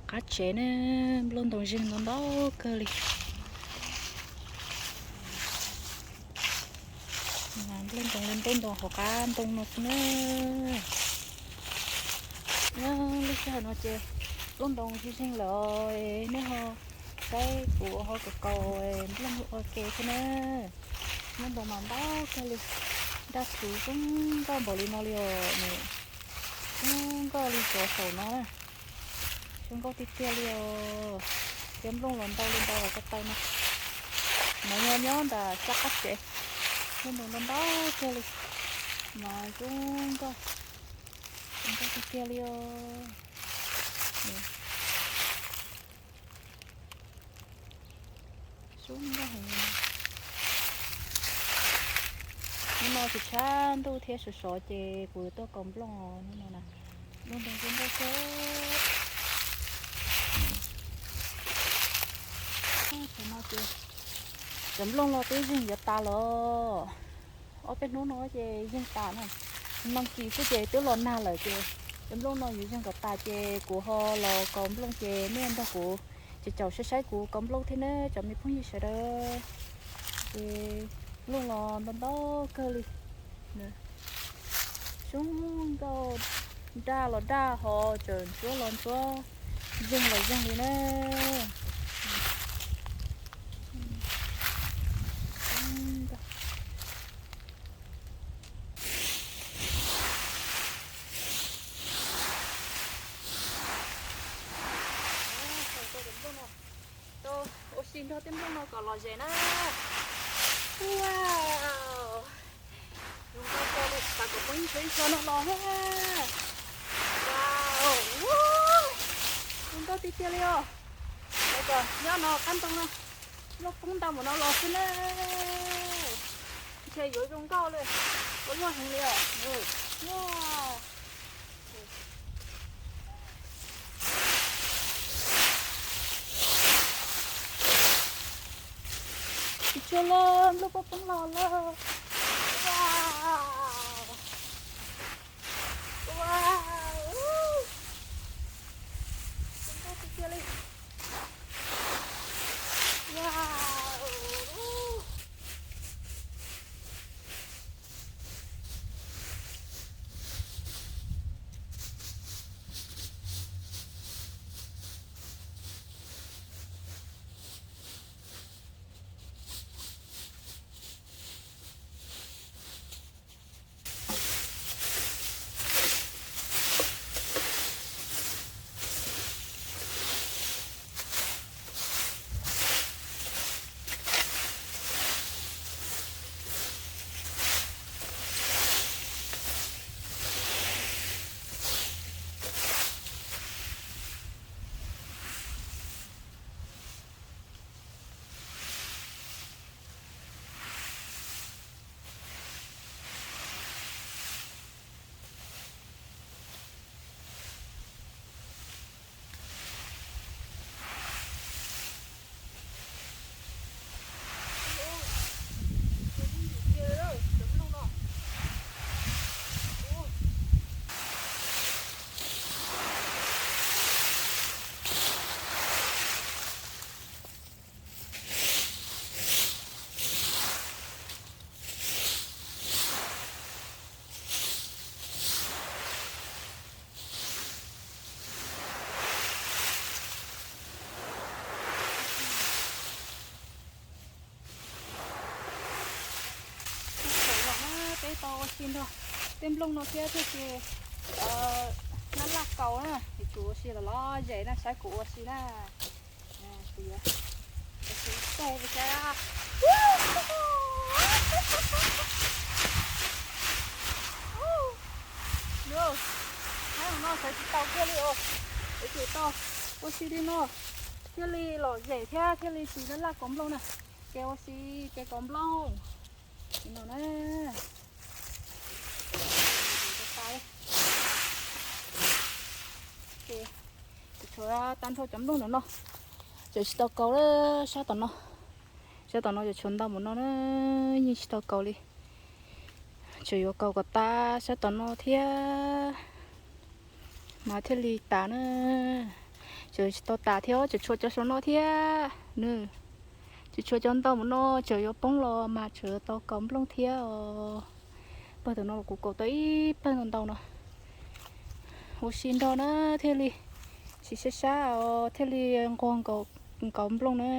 Qab tsev na, nplooj ntoo zeeg ntau ntau kawg li. Nplooj ntoo li nplooj ntoo hauv qab ntoo no xwb na. Nyob lub sij hawm no ces nplooj ntoo zeeg zeeg lawm, nej ho saib kuv ho kaus kaus nplooj ua ke thiab na. Nplooj ntoo mas ntau kawg li, daj tswv zoo nkauj npaum li no li os. Zoo nkauj li cov saum no na. Zoo nkauj tiag tiag li os. Cov nplooj los ntau li ntau los ko taw no. Mas nyob nyob ntawm sab qab tsev, nplooj ntoo ntau ntau kawg li. Mas zoo nkauj, zoo nkauj tiag tiag li os. Zoo nkauj heev. Hnub no tsis tshab ntuj thiab sov sov ces kuv tuaj kaus nplooj hnub no na. Nplooj ntoo zoo nkauj kawg. Cov nplooj no twb zeeg yuav tas lawm. Ob peb hnub no ces yeej tas na. Nag kis xwb ces twb los nag lawm ces cov nplooj no yuav zeeg kom tas ces kuv ho los kaus nplooj ces nej nrog kuv ces caum saib saib kuv kaus nplooj thiab na cov me phooj ywg sawv daws. Ces nplooj los ntau ntau kawg li. Zoo nkauj, daj los daj ho tseem ntsuab los ntsuab, zeeg los zeeg li na. Tau ua si nrog tej nplooj no kom lom zem na. Wow, zoo nkauj kawg li, xav kom peb ib txhia ib txhia no los thiab. Wow, zoo nkauj tiag tiag li os. Nyob no qab ntoo no, nplooj poob ntau npaum no los xwb na. Ntshe yuav zoo nkauj li, ua luaj heev li os. Tsis tshua lawm, nplooj poob poob los lawm. Wow, zoo nkauj tiag tiag li. Wow. Peb tau ua si nrog tej nplooj no thiab thiaj li nab laj kaus na, es kuv ua si los lom zem na, saib kuv ua si na. Kuv yuav ua si tej li cas. Nab no xav tsis tau kiag li os, yuav tsum tau ua si li no thiaj li lom zem thiab thiaj li tsis nab laj kaus nplooj na. Ces ua si, ces kaus nplooj li no na. Ces tshuav tag nrho cov nplooj ntawm no, tseem tsis tau kaus li. Sab tom no, sab tom no tseem tshuav ntau npaum no na, yeej tsis tau kaus li. Tseem yuav kaus kom tas sab tom no thiab mas thiaj li tas na. Tseem tsis tau tas thiab, tseem tshuav cov saum no thiab nws. Tseem tshuav cov ntau mus no, tseem yuav poob los mas tseem tau kaus nplooj thiab os. Pawg tam no los kuv kaus tau ib pawg ntau ntau no. Ua si nrog na, thiaj li tsis sab sab os, thiaj li nquag nkaus nplooj na.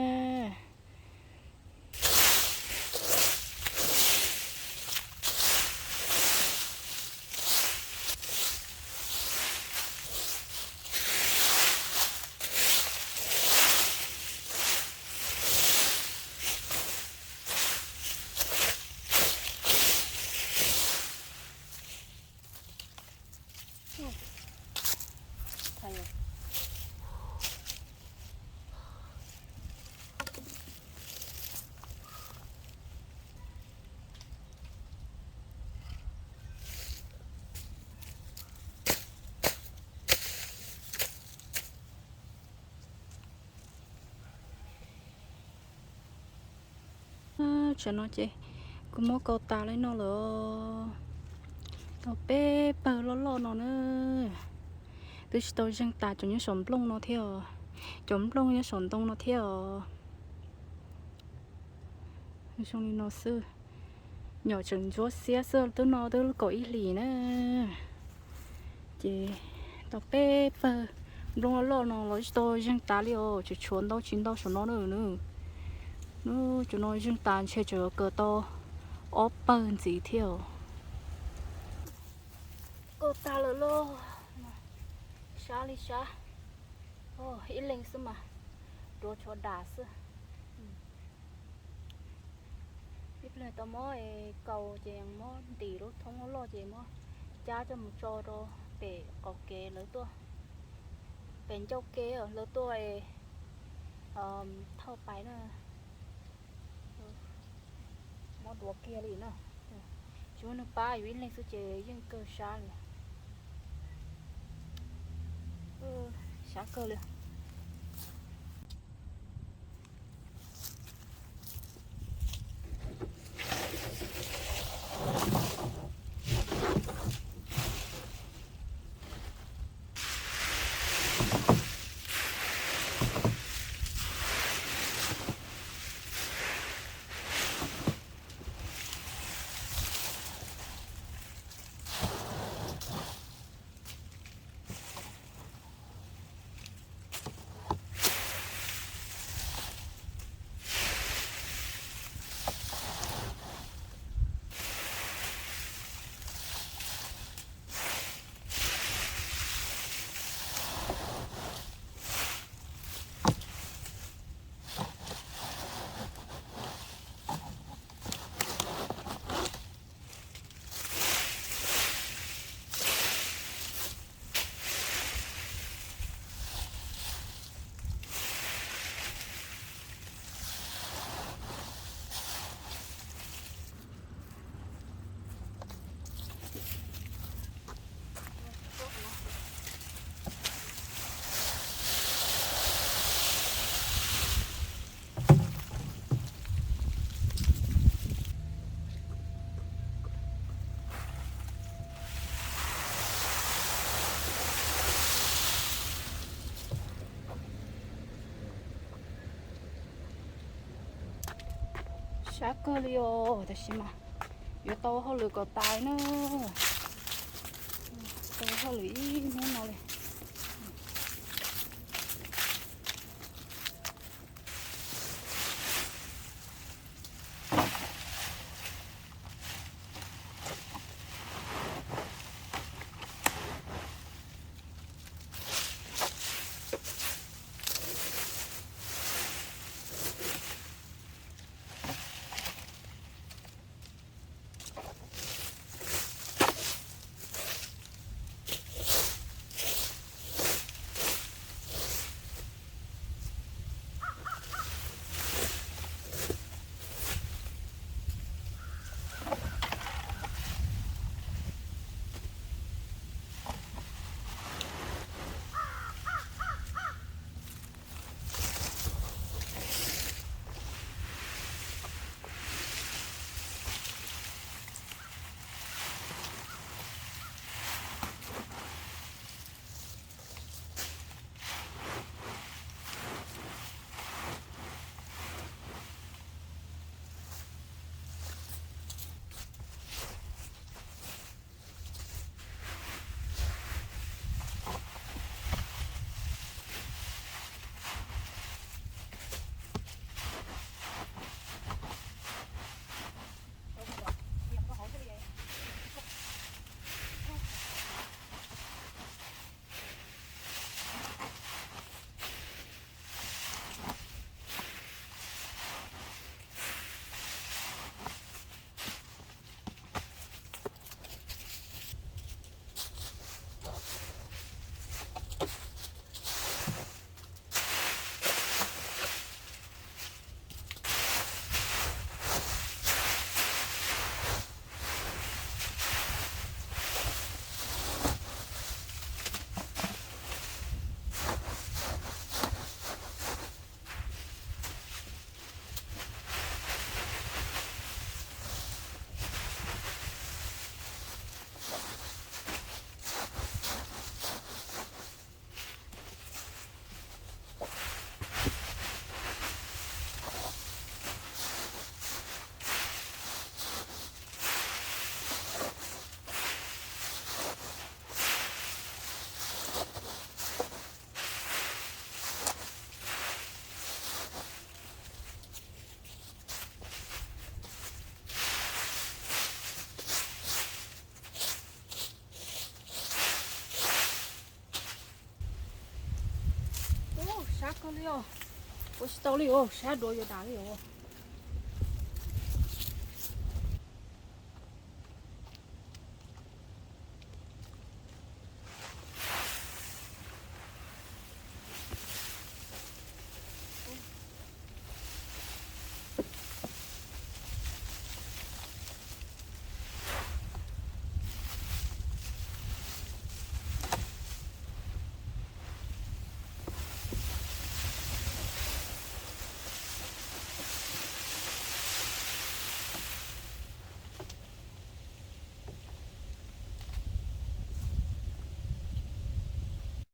Tsam no ces kuv muab kaus tas li no lawm. Tau peb pawg loj loj no na. Twb tsis tau zeeg tas cov nyob saum nplooj no thiab os. Cov nplooj nyob saum ntoo no thiab os. Zoo li no xwb. Nyom tseem ntsuab xiab xwb, twb no twb kaum ib hlis na. Ces tau peb pawg nplooj loj loj no los tsis tau zeeg tas li os, tseem tshuav ntau tsis ntau saum no na. Nws, cov no zeeg tas ntshe tseem kawg tau ob pawg ntxiv thiab os. Kaus tas lawm lauj. Sab li sab. Ib leeg xwb mas duav tshuav dam xwb. Ib pliag tau muab kaus ces muab ntim lub thoob loj ces muab cab coj mus tso rau pem qaum kev lawv tuaj, pem ncauj kev lawv tuaj thauj pais na. Muab duav kiag li na. Tsis muaj neeg pab, yus ib leeg xwb ces yeej kawg sab li. Sab kawg li. Sab kawg li os, tab sis mas yuav tau hauj lwm kom tas na. Tau hauj lwm ib hnub no li. Ua tsis tau li os, sab duav yuav dam li os.